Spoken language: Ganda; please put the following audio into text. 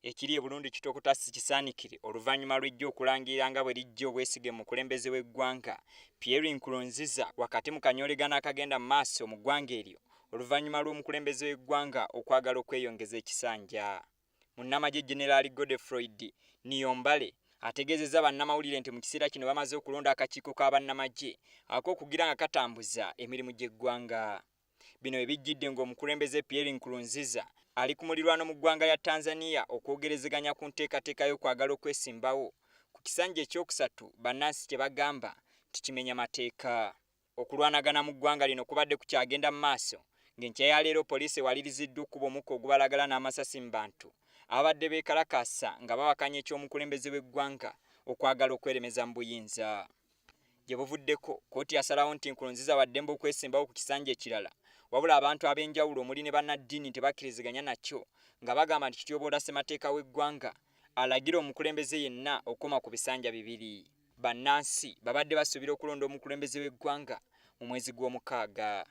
Ekiri e Burundi kitokota si kisaanikire oluvannyuma lw'eggye okulangirira nga bwe liggye obwesige mu mukulembeze w'eggwanga Pierre Nkurunziza wakati mu kanyoolegano akagenda mu maaso mu ggwanga eryo oluvannyuma lw'omukulembeze w'eggwanga okwagala okweyongeza ekisanja. Munnamagye Generaali Godefroid Niyombare ategeezezza bannamawulire nti mu kiseera kino bamaze okulonda akakiiko ka bannamagye ak'okugira nga katambuza emirimu gy'eggwanga. Bino we bijjidde ng'omukulembeze Pierre Nkurunziza ali ku mulirwano mu ggwanga lya Tanzania okwogerezeganya ku nteekateeka y'okwagala okwesimbawo ku kisanja ekyokusatu bannansi kye bagamba nti kimenya mateeka. Okulwanagana mu ggwanga lino kubadde kukyagenda mu maaso ng'enkya ya leero poliisi ewaliriziddwa okukuba omukka ogubalagala n'amasasi mu bantu ababadde beekalakaasa nga bawakanya eky'omukulembeze w'eggwanga okwagala okweremeza mu buyinza. Gye buvuddeko, kkooti yasalawo nti Nkurunziza wa ddembe okwesimbawo ku kisanja ekirala wabula abantu ab'enjawulo omuli ne bannaddiini tebakkiriziganya nakyo nga bagamba nti kityoboola ssemateeka w'eggwanga alagira omukulembeze yenna okukoma ku bisanja bibiri. Bannansi babadde basuubira okulonda omukulembeze w'eggwanga mu mwezi gw'omukaaga.